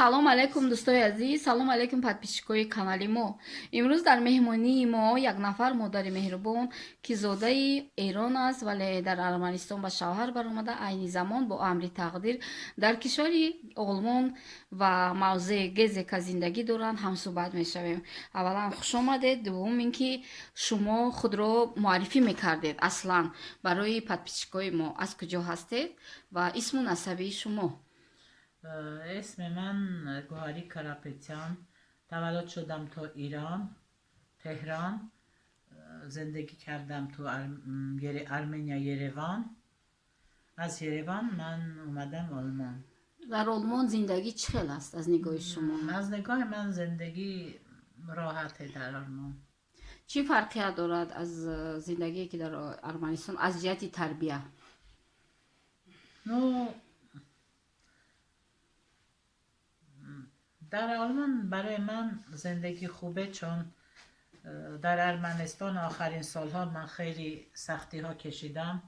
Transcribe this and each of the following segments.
Салом алейкум, дӯстои азиз, салом алейкум, подписчикои канали мо. Имрӯз дар меҳмонии мо як нафар модари меҳрубон, ки зодаи Эрон аст, вале дар Арманистон ба шавҳар баромада, айни замон бо амри тақдир дар кишвари Олмон ва мавзеи Гезека зиндагӣ доранд, ҳамсӯҳбат мешавем. Аввалан, хуш омадед. Дуввум ин ки шумо худро муаррифӣ мекардед аслан барои подписчикои мо, аз куҷо ҳастед ва исму насаби шумо. اسم من گوهری کرапتیان. تولد شدم تو ایران، تهران. زندگی کردم تو ارمنیا، یروان. از یروان من اومدم آلمان. Дар Олмон зиндагӣ чӣ хел аст аз нигоҳи шумо? از نگاه من زندگی راحته در آلمان. Чӣ фарқият дорад аз зиндагие, ки дар Арманистон, аз ҷиҳати тарбия? Ну, در آلمان برای من زندگی خوبه، چون در ارمنستان آخرین سالها من خیلی سختی ها کشیدم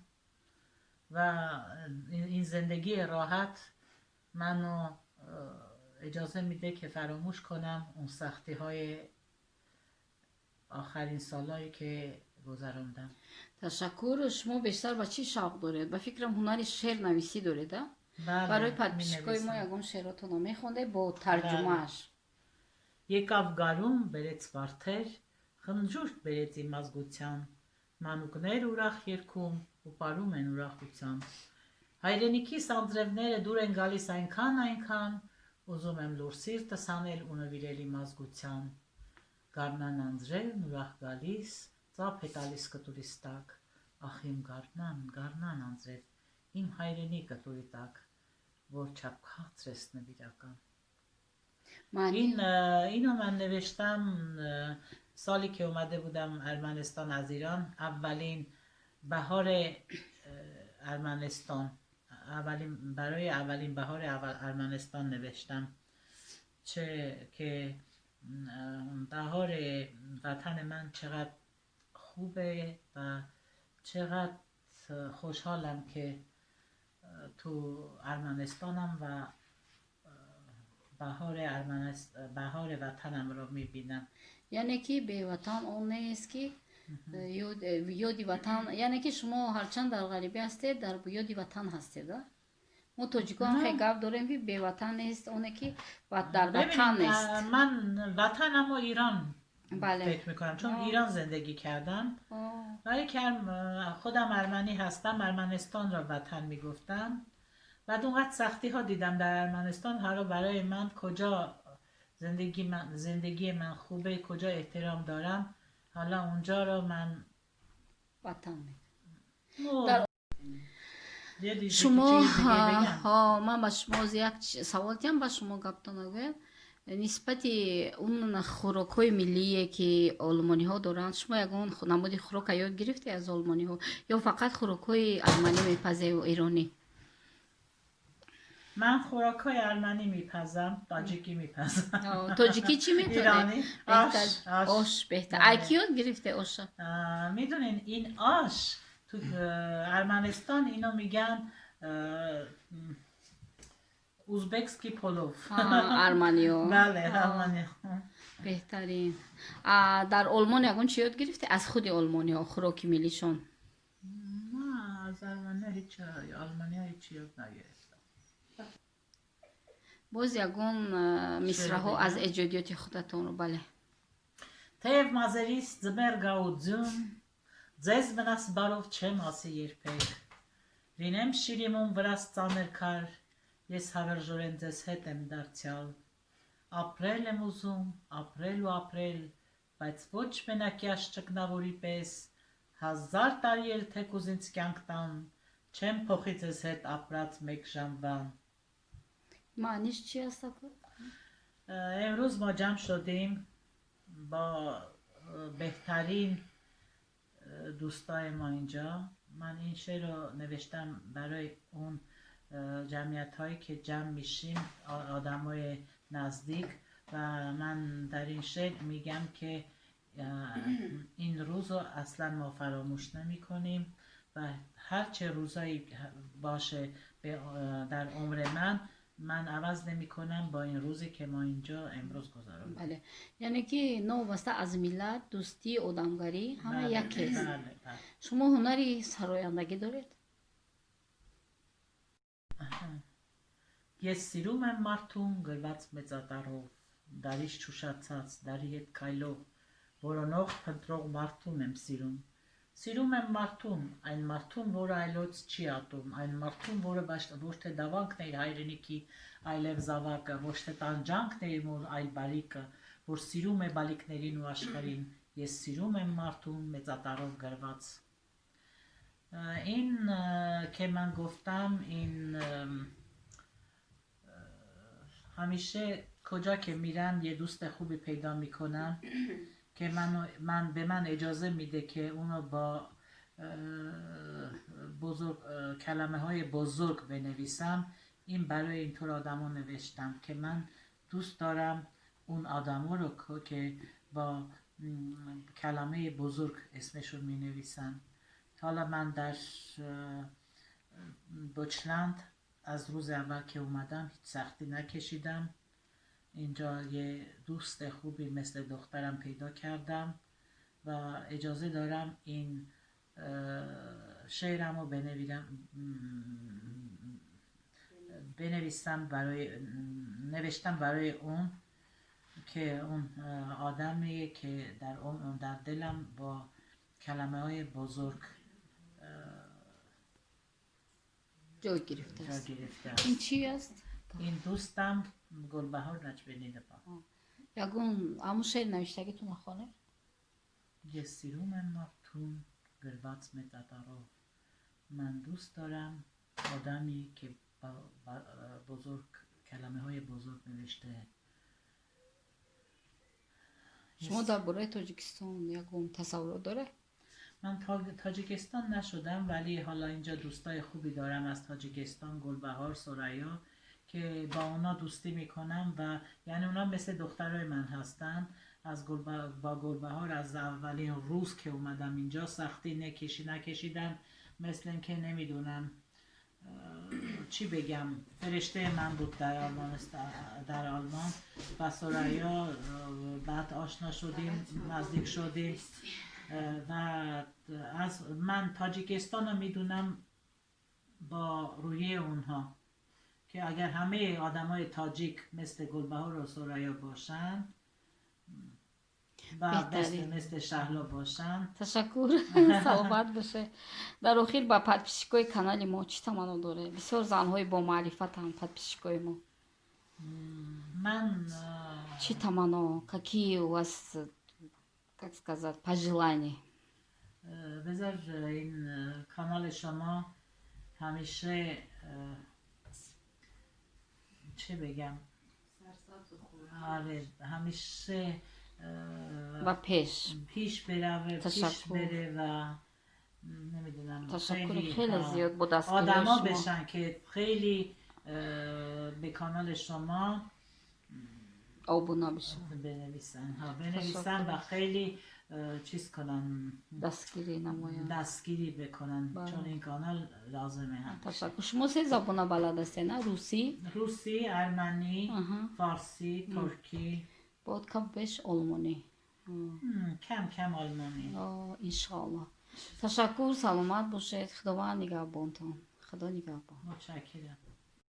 و این زندگی راحت منو اجازه میده که فراموش کنم اون سختی های آخرین سالهایی که گذراندم. Ташаккур. Шумо бештар ба чӣ шавқ доред? Ба фикрам, ҳунари шеърнависӣ доред, а? بله. Барои подписчикои мо می‌نویسم. ягон шеъротонро мехондед бо тарҷумааш. Եկավ գարուն, բերեց վարդեր, խնջույք բերեց իմ ազգության, մանուկներ ուրախ երգում ու պարում են ուրախությամբ։ Հայրենիքիս անձրևները դուր են գալիս այնքան, ուզում եմ լուր սիրտս անել ու նվիրել իմ ազգության։ Գարնան անձրևն ուրախ գալիս, ծափ է տալիս կտուրիս տակ, ախ իմ գարնան, գարնան անձրև, իմ հայրենի կտուրի տակ, որչափ քաղցր ես նվիրական։ Маъни این اینو من نوشتم سالی که اومده بودم ارمنستان از ایران، اولین بهار ارمنستان، اولین برای اولین بهار اول ارمنستان نوشتم، چه که بهار وطن من چقدر خوبه و چقدر خوشحالم که تو ارمنستانم و بهار وطنم رو میبینم. Яъне ки беватан он нест, ки ёди ватан, яъне ки шумо ҳарчанд дар ғарибӣ ҳастед, дар ёди ватан ҳастед, а? Мо тоҷикон نه. хеле гап дорем, ки беватан нест оне, ки дар ватан ببینید нест. من وطنم و ایران فکر میکنم، چون ایران زندگی کردم. ولی که خودم ارمنی هستم، ارمنستان را وطن میگفتم. بعد اونقدر سختی ها دیدم در ارمنستان، حالا برای من کجا زندگی من خوبه، کجا احترام دارم، حالا اونجا رو من وطن نو، در یه دیگه шумо چیز دیگه بگم. Ҳо, ман ба шумо оз як савол диҳам, ба шумо гаптон нагӯям. Нисбати он хӯрокҳои миллие, ки олмониҳо доранд, шумо ягон намуди хӯрока ёд гирифте аз олмониҳо ё фақат хӯрокҳои арманӣ мепазеву иронӣ? من خوراک های ارمنی میپزم، تاجیکی میپزم. Тоҷикӣ чӣ метонед? ایرانی. беҳтар آش، آش. Ош беҳтар. بله. Ай ки ёд гирифте оша? میدونین این آش تو ارمنستان اینو میگن ازبکسکی پلوف. Арманиё. بله، ارمنی. Беҳтарин. Дар Олмон ягон чӣ ёд гирифте аз худи олмониҳо, хӯроки миллишон? نه، از ارمنی هیچ، آلمانی ها هیچ یاد نگرفتم. Боз ягон мисраҳо бигам? аз эҷодиёти худатонро, бале. Թեև մազերիս ձմեռ գա ու ձյուն, ձեզ մնաս բարով չեմ ասի երբեք։ Լինեմ շիրիմում վրաս ծանր քար, ես հավերժորեն ձեզ հետ եմ դարձյալ։ Ապրել եմ ուզում, ապրել ու ապրել, բայց ոչ մենակյաս ճգնավորի պես, 1000 տարի էլ թեկուզ ինձ կյանք տան, չեմ փոխի ձեզ հետ ապրած մեկ ժամվան։ Маъниш чи аст, ака? امروز ما جمع شدیم با بهترین دوستای ما اینجا. من این شعر رو نوشتم برای اون جمعیت هایی که جمع میشیم، آدمای نزدیک، و من در این شعر میگم که این روز رو اصلا ما فراموش نمی کنیم و هر چه روزایی باشه در عمر من من عوض نمی کنم با این روزی که ما اینجا امروز گذراندیم. Бале, яъне ки новобаста аз миллат, дӯстӣ, одамгарӣ ҳама якест. بله بله. Шумо ҳунари сарояндагӣ доред? Ես սիրում եմ մարդուն գրված մեծատառով, դարից չուշացած, դարի հետ քայլող, որոնող փնտրող մարդուն եմ սիրում։ Սիրում եմ մարդուն, այն մարդուն, որը այլոց չի ատում, այն մարդուն, որը ոչ թե դավանքն է իր հայրենիքի, այլև զավակը, ոչ թե տանջանքն է իր մոր, այլ բարիքը, որ սիրում է բալիկներին ու աշխարհին։ Ես սիրում եմ մարդուն մեծատառով գրված։ این که من گفتم این همیشه کجا که میرن یه دوست خوبی پیدا میکنن که من به من اجازه میده که اونو با بزرگ کلمه های بزرگ بنویسم. این برای اینطور آدما نوشتم که من دوست دارم اون آدما رو که با کلمه بزرگ اسمشون می نویسن. حالا من در Deutschland از روز اول که اومدم هیچ سختی نکشیدم. اینجا یه دوست خوبی مثل دخترم پیدا کردم و اجازه دارم این شعرم رو بنویسم برای نوشتم برای اون که اون آدمیه که در دلم با کلمه های بزرگ ҷой гирифтааст. جا گرفته است. Ин чи аст? این دوستم گلبهار نجبینی با. Ягон ҳамун шеъри навиштагитон хонед. Ես սիրում եմ մարդուն գրված մեծատառով։ من دوست دارم آدمی که با بزرگ کلمه های بزرگ نوشته. Шумо дар бораи Тоҷикистон ягон тасаввурот доред? من تاجیکستان نشدم، ولی حالا اینجا دوستای خوبی دارم از تاجیکستان، گلبهار، ثریا، که با اونا دوستی میکنم و یعنی اونا مثل دخترای من هستن. از با گلبهار از اولین روز که اومدم اینجا سختی نکشیدم، مثل اینکه نمیدونم چی بگم، فرشته من بود در آلمان، در آلمان. و ثریا بعد آشنا شدیم، نزدیک شدیم و از من تاجیکستان رو میدونم با رویه اونها که اگر همه آدمای تاجیک مثل گلبهار و ثریا باشن و بهترین. مثل شهلا باشن. Ташаккур, саломат боше. Дар охир ба подписчикои канали мо чӣ таманно доред? Бисёр занҳои бомаърифатанд подписчикои мо. من Чӣ таманно, какие у вас, как сказать, пожелания? بذار این کانال شما همیشه چه بگم، آره همیشه ба пеш. پیش بروه، پیش تشکر. بره و نمیدونم Ташаккури خیلی хеле зиёд бо дастгирии آدما шумо. بشن که خیلی به کانال شما Обуна бишаванд. بنویسن، ها بنویسن و خیلی چیز کنن، Дастгирӣ намоянд. دستگیری بکنن. بله. چون این کانال لازمه هم. Ташаккур. Шумо се забона балад ҳастед, на? Русӣ, روسی، ارمنی، فارسی، ترکی. Бод кам беш олмонӣ. کم کم آلمانی. Иншоалло. Ташаккур, саломат бошед. Худованд нигаҳбонтон. Худо нигаҳбон. متشکرم.